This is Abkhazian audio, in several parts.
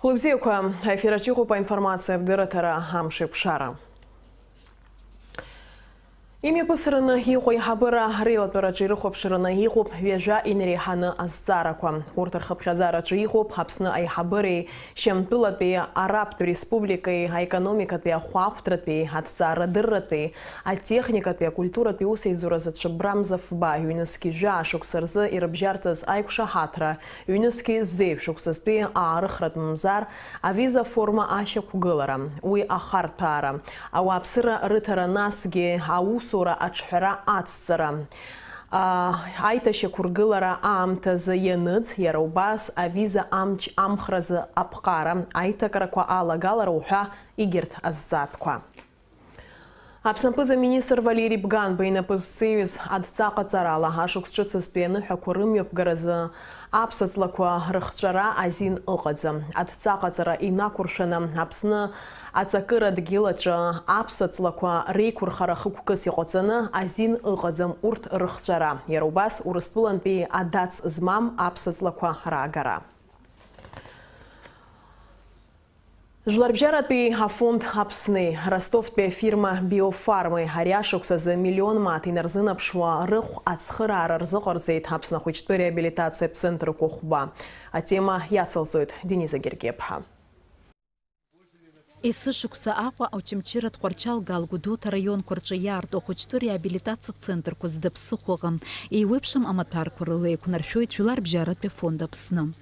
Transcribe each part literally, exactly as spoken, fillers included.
Хәылбзиақәа, аефираҿ иҟоуп аинформациа абдырраҭара амш еиқәшара. Имҩаԥысраны иҟоу аиҳабыра реилатәараҿы ирыхәаԥшраны иҟоуп ҩажәа инареиҳаны азҵаарақәа. Урҭ рхыԥхьаӡараҿы иҟоуп Аԥсны аиҳабыреи Шьамтәылатәи Арабтә Республикеи аекономикатәи ахәаахәҭратәи аҭҵаарадырратәи атехникатәи акультуратәи усеицуразы Цәыббра Мзафба ҩнызқь жәаа шықәса рзы ирыбжьарҵаз аиқәшаҳаҭра, ҩнызқь зеижә шықәсазтәи аарыхратә мамзар авиза форма ашьақәгылара, уи ахарҭәаара, ауааԥсыра рыҭара, насгьы аусура аҿҳәара ацҵара, а, аиҭашьақәыргылара аамҭазы ианыҵ, иара убас авиза амч амхразы аԥҟара, аиҭакрақәа алагалара уҳәа егьырҭ азҵаатәқәа. Аԥсны аԥыза-министр Валери Бганба инапы зҵаҩыз адҵа ҟаҵарала ашықәс ҿыцызтәи аныҳәақәа рымҩаԥгаразы аԥсаҵлақәа рыхҵәара азин ыҟаӡам. Адҵа ҟаҵара инақәыршәаны Аԥсны аҵакыра дгьыл аҿы аԥсаҵлақәа реиқәырхара хықәкыс иҟаҵаны азин ыҟаӡам урҭ рыхҵәара, иара убас Урыстәылантәи адац змам аԥсаҵлақәа раагара. Жәларбжьаратәи афонд Аԥсни Ростовтәи афирма Биофарми ари ашықәс азы миллион мааҭ инарзынаԥшуа рыхә ацхыраара рзыҟарҵеит Аԥсны ахәыҷтәы реабилитациатә центрқәа хәба. Атема иацылҵоит Дениза Гергиаԥҳа. Есышықәса Аҟәа, Очамчыра, Тҟәарчал, Гал, Гәдоуҭа раионқәа рҿы иаарту ахәыҷтәы реабилитациатә центрқәа зда ԥсыхәа ыҟам, еиуеиԥшым амаҭәарқәа рыла еиқәнаршәоит Жәларбжьаратәи афонд Аԥсны.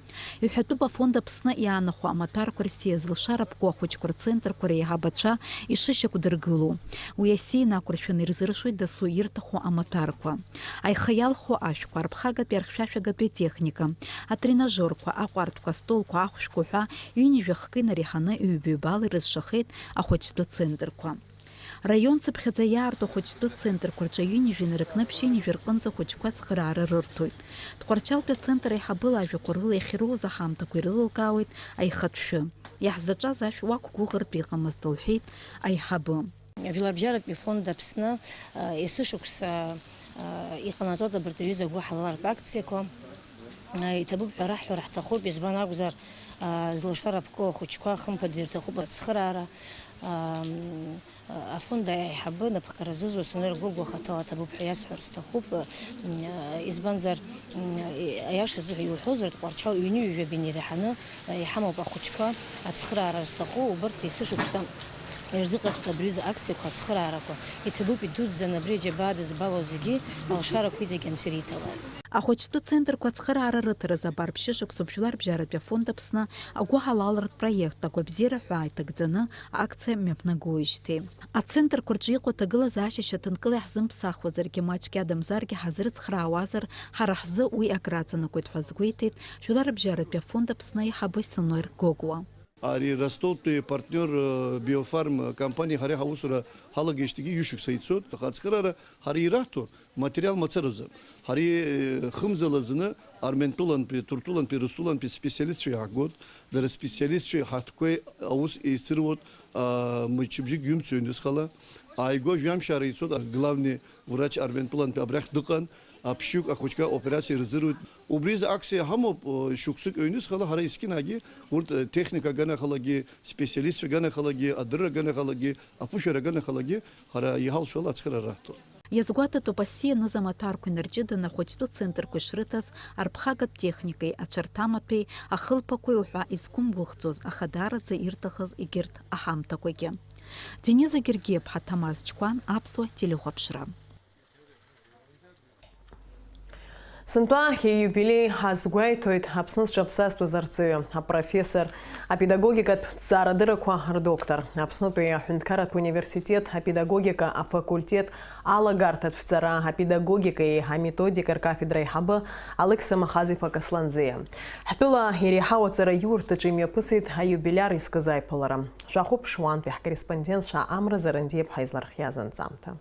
Иҳәатәуп Афонд Аԥсны иаанахәа амаҭәарқәа рсиа зылшара ԥку ахәыҷқәа рцентрқәа реиҳабацәа ишышьақәдыргылоу. Уи асиа инақәыршәаны ирзыршоит дасу ирҭаху амаҭәарқәа. Аиха иалху ашәқәа, арԥхагатәи архьшәашәагатәи атехника, атренажерқәа, аҟәардәқәа, астолқәа, ахәшәқәа уҳәа ҩынҩажәа хкы инареиҳаны ҩба-ҩбала ирызшахеит ахәыҷтәы центрқәа. Раион цыԥхьаӡа иаарту ахәыҷтәы центрқәа рҿы ҩынҩажәа инаркны ԥшьынҩажәа рҟынӡа ахәыҷқәа ацхыраара рырҭоит. Тҟәарчалтәи ацентр аиҳабыла ажәақәа рыла иахьыруаз аҳамҭақәа ирылылкаауеит аихатә шәы. Иаҳзаҿаз ашә уақәгәыӷыртә иҟамызт, лҳәеит аиҳабы. Жәларбжьаратәи фонд Аԥсны, а, есышықәса, а, иҟанаҵоит абарҭ рҩыза гәыҳалалратә акциақәа. А, иҭабуп ҳәа раҳҳәар ҳҭахуп, избан акәзар, а, зылшара ԥку ахәыҷқәа хымԥада ирҭахуп ацхыраара. А, м, Афонд аиҳабы напхгара зызуа Сонер Гогәуа хаҭала ҭабуп ҳәа иасҳәар сҭахуп, избанзар, аиашазы ҳәа иуҳәозар, Тҟәарчал ҩынҩажәа бин иреиҳаны иҳамоуп ахәыҷқәа ацхыраара зҭаху, убарҭ есышықәса ирзыҟарҵоит абри аҩыза акциақәа, ацхыраарақәа. Иҭабуп идуӡӡаны абри аџьабаа дызбало зегьы алшарақәа иҵегь Анцәа ириҭалааит. Ахәыҷтәы центрқәа ацхыраара рыҭаразы абар ԥшьышықәсоуп Жәларбжьаратәи афонд Аԥсны агәыҳалалратә проект Агәабзиара ҳәа иҭагӡаны акциа мҩаԥнагоижьҭеи. Ацентрқәа рҿы иҟоу аҭагылазаашьа шьаҭанкыла иаҳзымԥсахуазаргьы, маҷк иадамзаргьы ҳазрыцхраауазар, ҳара ҳзы уи акраҵанакуеит ҳәа азгәеиҭеит Жәларбжьаратәи афонд Аԥсны аиҳабы Сонер Гогәуа. Ари Ростовтәи партниор, э, Биофарм компаниа ҳара ҳаусура ҳалагеижьҭеигьы ҩышықәса ицоит, аха ацхыраара ҳара ираҳҭо материал мацаразы. Ҳара, э, хымзала зны Арментәылантәи, Ҭырқәтәылантәи, Рыстәылантәи специалистцәа иаҳгоит. Дара специалистцәеи ҳаҭқәеи аус еицыруеит, а, мчыбжьык ҩымҭ ҩнызхала. Ааигәа жәамшьара ицоит, а, главный врач Арментәылантәи абрахь дыҟан, аԥшьҩык ахәыҷқәа операциа ирзыруит. Убри азы акциа ҳамоуп, э, шықәсык ҩнызхала ҳара есқьынагьы урҭ, э, техника аганахалагьы, специалистцәа аганахалагьы, адырра аганахалагьы, аԥышәара аганахалагьы ҳара иҳалшо ала ацхыраара раҳҭоит. Иазгәаҭатәуп асиа аныз амаҭәарқәа инарҷыданы ахәыҷтәы центрқәа ишрыҭаз арԥхагатә техникеи, ацәарҭамаҭәеи, ахылԥақәеи уҳәа изқәымгәыӷӡоз, аха даараӡа ирҭахыз егьырҭ аҳамҭақәагьы. Дениза Гергиаԥҳа, Ҭамаз Чқәан, Аԥсуа телехәаԥшра. Сынтәа ииубилеи азгәеиҭоит Аԥсны зҽаԥсазтәыз арҵаҩы, апрофессор, апедагогикатә ҭҵаарадыррақәа рдоктор, Аԥснытәи аҳәынҭқарратә университет апедагогика афакультет алагарҭатә ҭҵаара апедагогикеи аметодикеи ркафедра аиҳабы Алықьса Махаз-иԥа Касланӡиа. Ҳтәыла иреиҳау аҵараиурҭаҿы имҩаԥысит аиубилиар изкыз аиԥылара. Шәахәаԥш уантәи ҳкорреспондентцәа Амра Зарандиаԥҳа излархиаз анҵамҭа.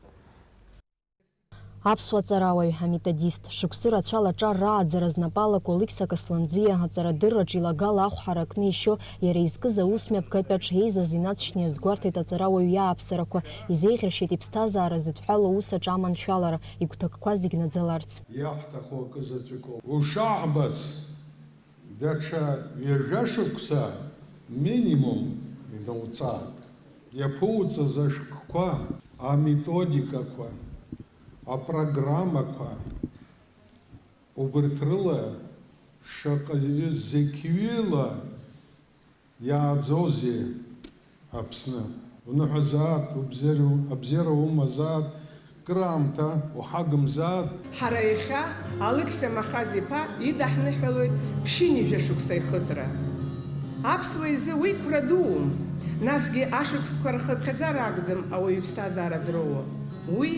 Аԥсуа ҵарауаҩ, аметодист, шықәсы рацәала аҿар рааӡара знапы алаку Алықьса Касланӡиа аҵарадырраҿы илагала ахә ҳаракны ишьо, иара изкыз аус мҩаԥгатәи аҽеизаз инаҵшьны иазгәарҭеит аҵарауаҩ иааԥсарақәа, изеиӷьаршьеит иԥсҭазаара зыдҳәалоу аус аҿы аманшәалара, игәҭакқәа зегь наӡаларц. Иаҳҭаху акы заҵәык ауп. Ушаҳбац, даҽа ҩажәа шықәса Минимум инауҵааит. Иаԥуҵаз ашәҟәқәа, аметодикақәа, апрограммақәа, убырҭ рыла шаҟаҩы зықьҩыла иааӡозеи Аԥсны? Уныҳәазаат, убзиара-, абзиара умазаат, кыраамҭа уҳагымзаат. Ҳара иахьа Алықьса Махаз-иԥа идаҳныҳәалоит ԥшьынҩажәа шықәса ихыҵра. Аԥсуа изы уи қәра дуум, насгьы ашықәсқәа рхыԥхьаӡара акәӡам ауаҩы иԥсҭазаара зроуа. Уи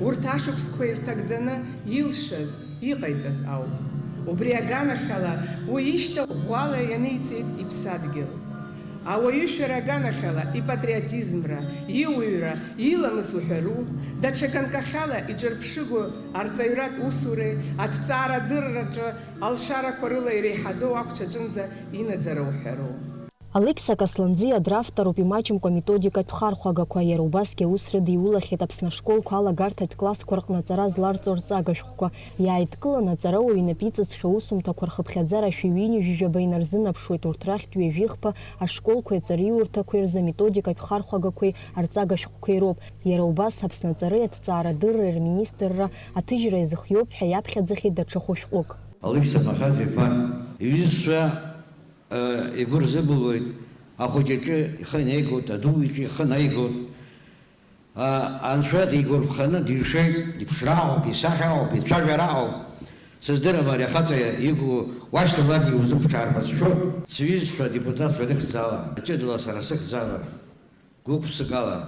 урҭ ашықәсқәа ирҭагӡаны илшаз, иҟаиҵаз ауп. Убри аганахьала уи ишьҭа ӷәӷәала ианиҵеит иԥсадгьыл. Ауаҩышәара аганахьала ипатриотизмра, иуаҩра, иламыс уҳәару, даҽа ганкахьала иҿырԥшыгоу арҵаҩратә усуреи аҭҵаарадырраҿы алшарақәа рыла иреиҳаӡоу ақәцәаҿынӡа инаӡара уҳәару. Алықьса Касланӡиа дравторуп имаҷымкәа аметодикатә хархәагақәа, иара убасгьы аус рыдиулахьеит Аԥсны ашколқәа алагарҭатә классқәа рҟны аҵара зларҵо арҵага шәҟәқәа. Иааидкыланы аҵарауаҩ инапы иҵызххьоу усумҭақәа рхыԥхьаӡара шәи ҩынҩажәи жәаба инарзынаԥшуеит, урҭ рахьтә ҩажәихԥа ашколқәеи аҵараиурҭақәеи рзы аметодикатә хархәагақәеи арҵага шәҟәқәеи роуп. Иара убас Аԥсны аҵареи аҭҵаарадырреи рминистрра аҭыжьра иазыхиоуп ҳәа иаԥхьаӡахьеит даҽа хәышәҟәык. Алықьса Махаз-иԥа иҩызцәа, э, игәы рзыбылуеит, ахәыҷ иҿы ихы наигоит, аду иҿы ихы наигоит. А, анцәа дигәарԥханы дишеит, иԥшра ауп, исахьа ауп, ицәажәара ауп. Сыздырам ари ахаҵа иқәлоу, уашьҭаларгьы иузымԥшаар ҳәа сшәоит. Сҩызцәа адепутатцәа рыхьӡала, ҷыдала сара сыхьӡала, гәык-ԥсыкала,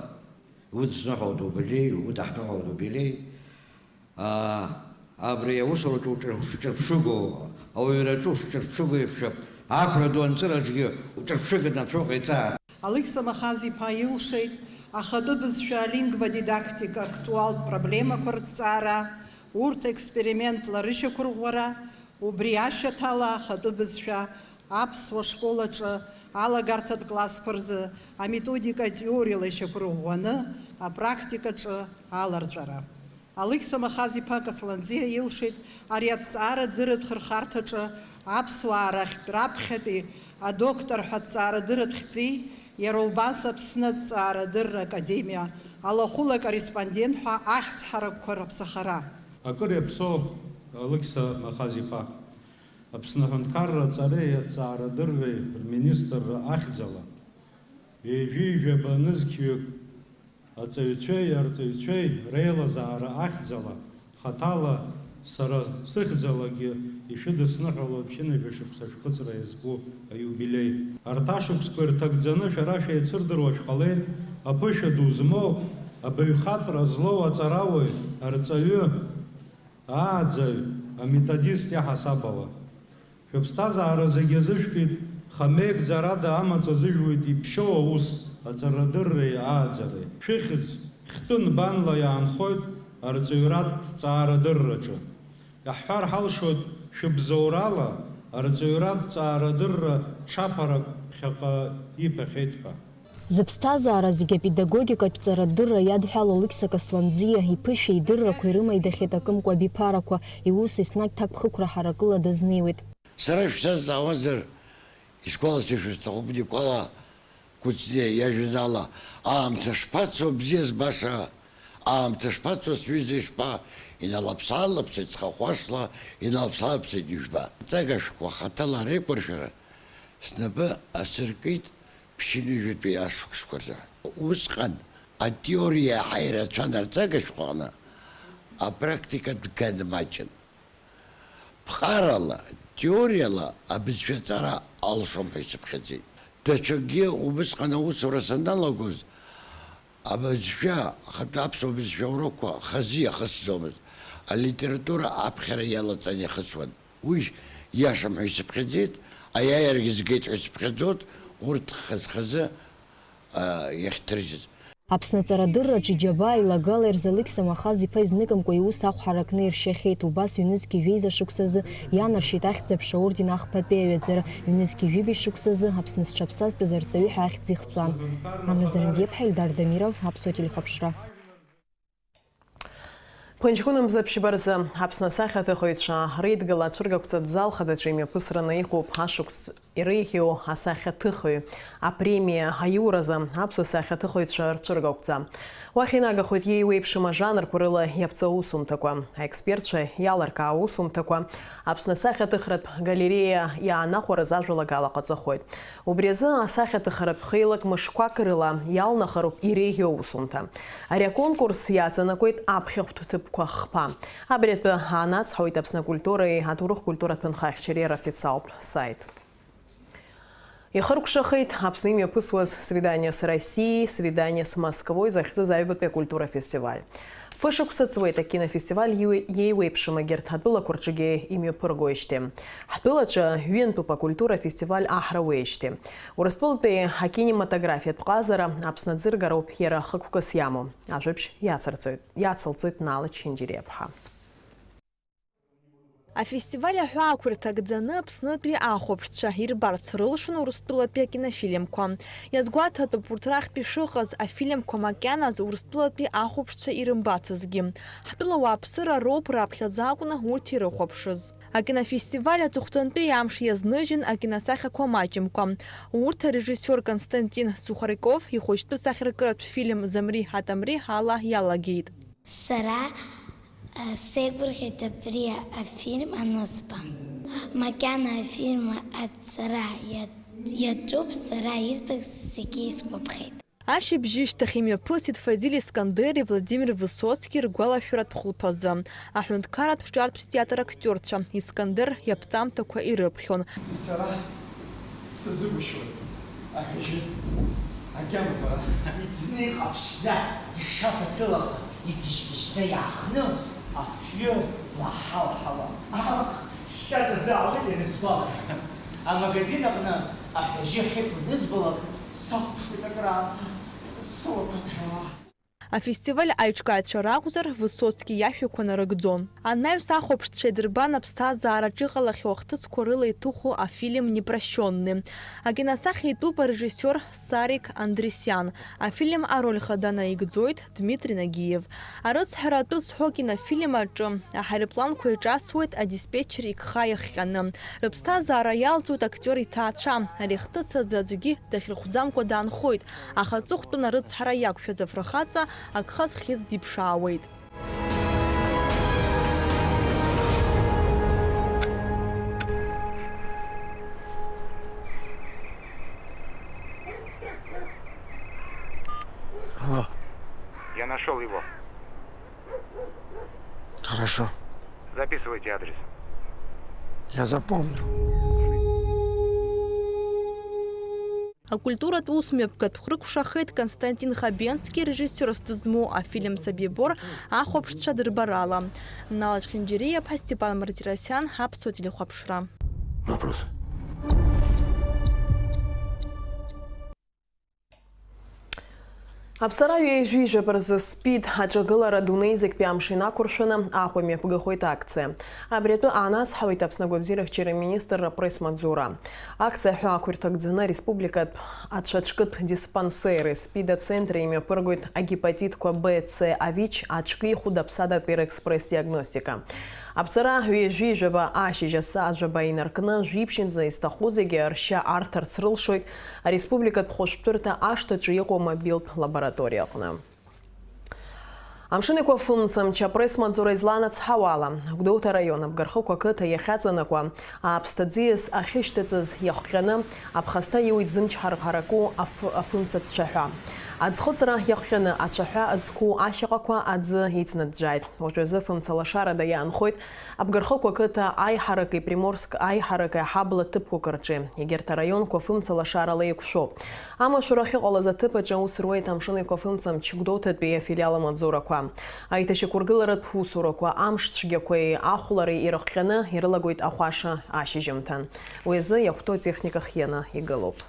иудысныҳәалоит убилеи, иудаҳныҳәалоит убилеи. А, абри аусураҿы уҿырԥ-, уҿырԥшыгоу, ауаҩраҿы уҿырԥшыгоу еиԥш, ақәра ду анҵыраҿгьы уҿырԥшыганы анцәа уҟаиҵааит. Алықьса Махаз-иԥа илшеит ахатәы бызшәа алингводидактика актуалтә проблемақәа рыҭҵаара, урҭ експериментла рышьақәырӷәӷәара, убри ашьаҭала ахатәы бызшәа аԥсуа школ аҿы алагарҭатә классқәа рзы аметодика атеориала ишьақәырӷәӷәаны апрактикаҿы аларҵәара. Алықьса Махаз-иԥа Касланӡиа илшеит ари аҭҵаарадырратә хырхарҭаҿы аԥсуаа рахьтә раԥхьатәи адоктор ҳәа аҭҵаарадырратә хьӡи, иара убас Аԥсны аҭҵаарадырра академиа алахәыла акорреспондент ҳәа ахьӡ ҳаракқәа раԥсахара. Акыр иаԥсоу Алықьса Махаз-иԥа, Аԥсны аҳәынҭқарра аҵареи аҭҵаарадырреи рминистрра ахьӡала, ҩажәи жәаба нызқьҩык аҵаҩцәеи арҵаҩцәеи реилазаара ахьӡала, хаҭала, сара сыхьӡалагьы ишәыдысныҳәалоит ԥшьынҩажәа шықәса шәхыҵра иазку аиубилеи. Арҭ ашықәсқәа ирҭагӡаны шәара шәеицырдыруа шәҟалеит аԥышәа ду змоу, абаҩхатәра злоу аҵарауаҩ, арҵаҩы, ааӡаҩ, аметодист иаҳасабала. Шәыԥсҭазаара зегьы азышәкит, хамеигӡарада амаҵ азыжәуеит иԥшьоу аус, аҵарадырреи ааӡареи. Шәыхьӡ хьтәы нбанла иаанхоит арҵаҩратә ҭҵаарадырраҿы. Иаҳҳәар ҳалшоит, шәыбзоурала арҵаҩратә ҭҵаарадырра ҽаԥарак ԥхьаҟа иԥахьеит ҳәа. Зыԥсҭазаара зегьы апедагогикатә ҵарадырра иадҳәало Алықьса Касланӡиа иԥышәеи идыррақәеи рымаидахьеит акымкәа абиԥарақәа, иус еснагь ҭакԥхықәра ҳаракыла дазнеиуеит. Сара шәсазҵаауазар, исгәаласыршәо сҭахуп Никәала Кәыҵниа иажәеинраала, аамҭа шԥацо, бзиаз баша, аамҭа шԥацо, сҩыза ишԥа, иналаԥс-аалаԥсеит схахәашла, иналаԥс-аалаԥсеит ижәба. Аҵага шәҟәқәа хаҭала реиқәыршәара снапы асыркит ԥшьынҩажәатәи ашықәсқәа рзы. Усҟан атеориа иаҳа ирацәан арҵага шәҟәы аҟны, апрактика дганы маҷын. Ԥҟарала, теориала абызшәа аҵара алшом ҳәа исыԥхьаӡеит. Даҽакгьы, убысҟан аусура саналагоз, абызшәа, ахатәы аԥсуа бызшәа урокқәа хазы иахысӡомызт, алитература аԥхьара иалаҵан иахысуан. Уи иашам ҳәа исыԥхьаӡеит, аиааирагьы згеит ҳәа исыԥхьаӡоит, урҭ хаз-хазы, а, иахьҭрыжьыз. Аԥсны аҵарадырраҿы иџьабаа илагала ирзы Алықьса Махаз-иԥа изныкымкәа иус ахә ҳаракны иршьахьеит, убас ҩнызқьи жәеиза шықәсазы ианаршьеит Ахьӡ-аԥша аорден ахԥатәи аҩаӡара, ҩнызқьи жәибжь шықәсазы Аԥсны зҽаԥсазтәыз арҵаҩы ҳәа ахьӡ ихҵан. Амра Зарандиаԥҳа, Ельдар Дамиров, Аԥсуа телехәаԥшра. Ԥынҷкәын мза ԥшьба рзы Аԥсны асахьаҭыхыҩцәа реидгыла ацәыргақәҵатә зал хадаҿы имҩаԥысраны иҟоуп ашықәс Иреиӷьу асахьаҭыхҩы апремиа аиуразы аԥсуа сахьаҭыхыҩцәа рцәыргақәҵа. Уахь инагахоит иеиуеиԥшым ажанрқәа рыла иаԥҵоу аусумҭақәа. Аекспертцәа иалыркаау аусумҭақәа Аԥсны асахьаҭыхратә галереиа иаанахәараз ажәалагала ҟаҵахоит. Убри азы асахьаҭыхратә хеилак мышқәак рыла иалнахароуп иреиӷьу аусумҭа. Ари аконкурс иаҵанакуеит аԥхьахәтә ҭыԥқәа хԥа. Абри атәы аанацҳауеит Аԥсны акультуреи аҭоурых-культуратә ҭынхахьчареи рофициалтә саит. Ихыркәшахеит Аԥсны имҩаԥысуаз Свидание с Россией, Свидание с Москвой захьӡыз аҩбатәи акультура фестиваль. Фышықәса ҵуеит акинофестиваль иуе-, иеиуеиԥшым агьырҭ атәылақәа рҿгьы имҩаԥыргоижьҭеи. Ҳтәылаҿы ҩынтәуп акультура фестиваль аҳра уеижьҭеи. Урыстәылатәи акинематографиатә ҟазара Аԥсны аӡыргароуп иара хықәкыс иамоу. Ажәабжь иацырҵоит, иацылҵоит Нала Чхинџьириаԥҳа. Афестиваль аҳәаақәа рҭагӡаны Аԥснытәи ахәаԥшцәа ирбарц рылшон Урыстәылатәи акинофильмқәа. Иазгәаҭатәуп урҭ рахьтә ишыҟаз афильмқәа макьаназ Урыстәылатәи ахәаԥшцәа ирымбацызгьы. Ҳтәыла ауааԥсыра роуп раԥхьаӡа акәны урҭ ирыхәаԥшыз. Акинофестиваль аҵыхәтәантәи амш иазныжьын акиносахьақәа маҷымкәа. Урҭ арежиссиор Константин Сухариков ихәыҷтәы сахьаркыратә фильм Замри Ҳатамри ала иалагеит. Сара, э, сеигәырӷьеит абри афильм анызба. Макьана афильм аҵара иа-, иаҿуп, сара избаз зегьы исгәаԥхеит. Ашьыбжьышьҭахь имҩаԥысит Фазиль Искандери Владимир Высоцки ргәалашәаратә хәылԥазы, аҳәынҭқарратә ҿартә театр актиорцәа Искандер иаԥҵамҭақәа ирыԥхьон. Сара сазыгәышьоит, аҳәажьы, агьама бара. Иӡны иҟаԥшьӡа, ишаԥацылаха, игьежь-гьежьӡа иаахтны, афҩы лаҳа-лаҳауа. Аах, сшьаҵа ӡаауеит ианысгәалашәа. Амагазин аҟны аҳәажьы ахьықәу анызбалак, сахәаԥшуеит акраамҭа, сылақәа ҭраа. Афестиваль аиҿкааҩцәа ракәзар, Высоцки иашәақәа нарыгӡон. Анаҩс ахәаԥшцәа идырбан аԥсҭазаараҿ иҟалахьоу ахҭысқәа рыла иҭыху афильм Непрощённые. Акиносахьа итәуп арежиссиор Сарик Андресиан. Афильм ароль хада наигӡоит Дмитри Нагиев. Арыцҳара атәы зҳәо акинофильм аҿы аҳаирпланқәа иҿасуеит адиспетчер игха иахҟьаны. Рыԥсҭазаара иалҵуеит актиор иҭаацәа. Ари ахҭыс азы аӡәгьы дахьырхәӡамкәа даанхоит, аха аҵыхәтәан арыцҳара иақәшәаз афырхаҵа агха зхьыз диԥшаауеит. Алло. Я нашёл его. Хорошо. Записывайте адрес. Я запомнил. Акультуратә усмҩаԥгатә хәрықәшахеит Константин Хабенски ирежиссиорс дызмоу афильм Собибор ахәаԥшцәа дырбарала. Нала Чхинџьириаԥҳа, Степан Мартиросиан, Аԥсуа телехәаԥшра. Вопросы? Аԥҵара ҩажәи жәаба рзы СПИД аҿагылара дунеизегьтәи амш инақәыршәаны Аҟәа имҩаԥгахоит акциа. Абри атәы аанацҳауеит Аԥсны агәабзиарахьчара министрра апресс-маҵзура. Акциа аҳәаақәа ирҭагӡаны ареспубликатә ацәаҿкытә диспансери СПИД ацентри имҩаԥыргоит агепатитқәа Б, С, АВИЧ аҿкы ихәда аԥсадатәи рекспресс-диагностика. Аԥҵара ҩажәи жәаба ашьыжь асы жәаба инаркны, жәиԥшьынӡа изҭаху зегьы ршьа арҭарц рылшоит ареспубликатә хәышәтәырҭа ашҭаҿы иҟоу мобилтә лабораториа аҟны. Амшын Еиқәа афымцамч апресс-маҵзура изланацҳауа ала, Гәдоуҭа араион Абгархықә ақыҭа иахьаҵанакуа ааԥсҭа аӡиас ахьышьҭыҵыз иахҟьаны аԥхасҭа иуит зымч ҳарҳараку аф-, афымца цәаҳәа. Аӡхыҵра иахҟьаны ацәаҳәа зқәу ашьаҟақәа аӡы иҵнаӡәӡәааит. Уажәазы фымца лашарада иаанхоит Абгархықә ақыҭа аиҳараки Приморск аиҳараки аҳабла ҭыԥқәак рҿы. Егьырҭ араионқәа фымца лашарала еиқәшәоуп. Амашәыра ахьыҟалаз аҭыԥ аҿы аус руеит Амшын Еиқәа афымцамч Гәдоуҭатәи афилиал амаҵзурақәа. Аиҭашьақәыргыларатә усурақәа амш цәгьақәеи ахәлареи ирыхҟьаны ирылагоит ахәаша ашьыжьымҭан. Уи азы иахәҭоу атехника хианы игылоуп.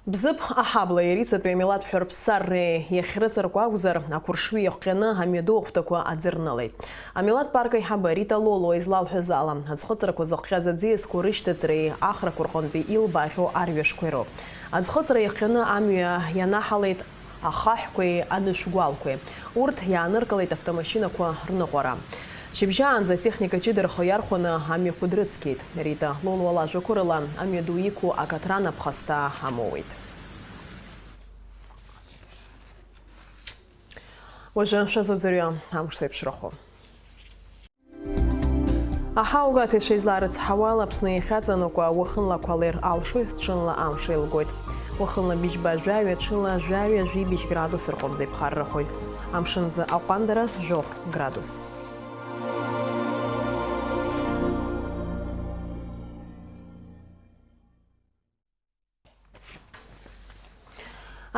Бзыԥ аҳабла иарицатәи амилаҭ ҳәа рыԥсарреи иахьрыҵаркуа акәзар, ақәыршҩы иахҟьаны амҩаду ахәҭақәа аӡы рнылеит. Амилаҭ парк аиҳабы Рита Лолуа излалҳәаз ала, аӡхыҵрақәа зыхҟьаз аӡиасқәа рышьҭыҵреи ахрақәа рҟынтәи илбаахьоу арҩашқәеи роуп. Аӡхыҵра иахҟьаны амҩа ианаҳалеит ахаҳәқәеи анышәгәалқәеи. Урҭ иааныркылеит автомашьынақәа рныҟәара. Шьыбжьаанӡа атехника ҷыдарахо иархәаны амҩақәа дрыцқьеит. Рита Лолуа лажәақәа рыла, амҩаду иқәу акатран аԥхасҭа амоуит. Уажәы шәазыӡырҩы амш зеиԥшрахо. Аҳаугатәи шәеизларыцҳауала Аԥсны иахьаҵанакуа уахынла ақәа лер алшоит, ҽынла амш еилгоит. Уахынла быжьба жәаҩа, ҽынла жәаҩа жәибжь градус рҟынӡа иԥхаррахоит. Амшынзы аҟәандара жәохә градус.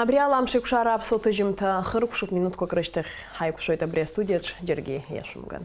Абри ала амшеикәшара аԥсуа ҭыжьымҭа хыркәшуп, минуҭқәак рышьҭахь ҳаиқәшәоит абри астудиаҿ, џьаргьы иашәымган.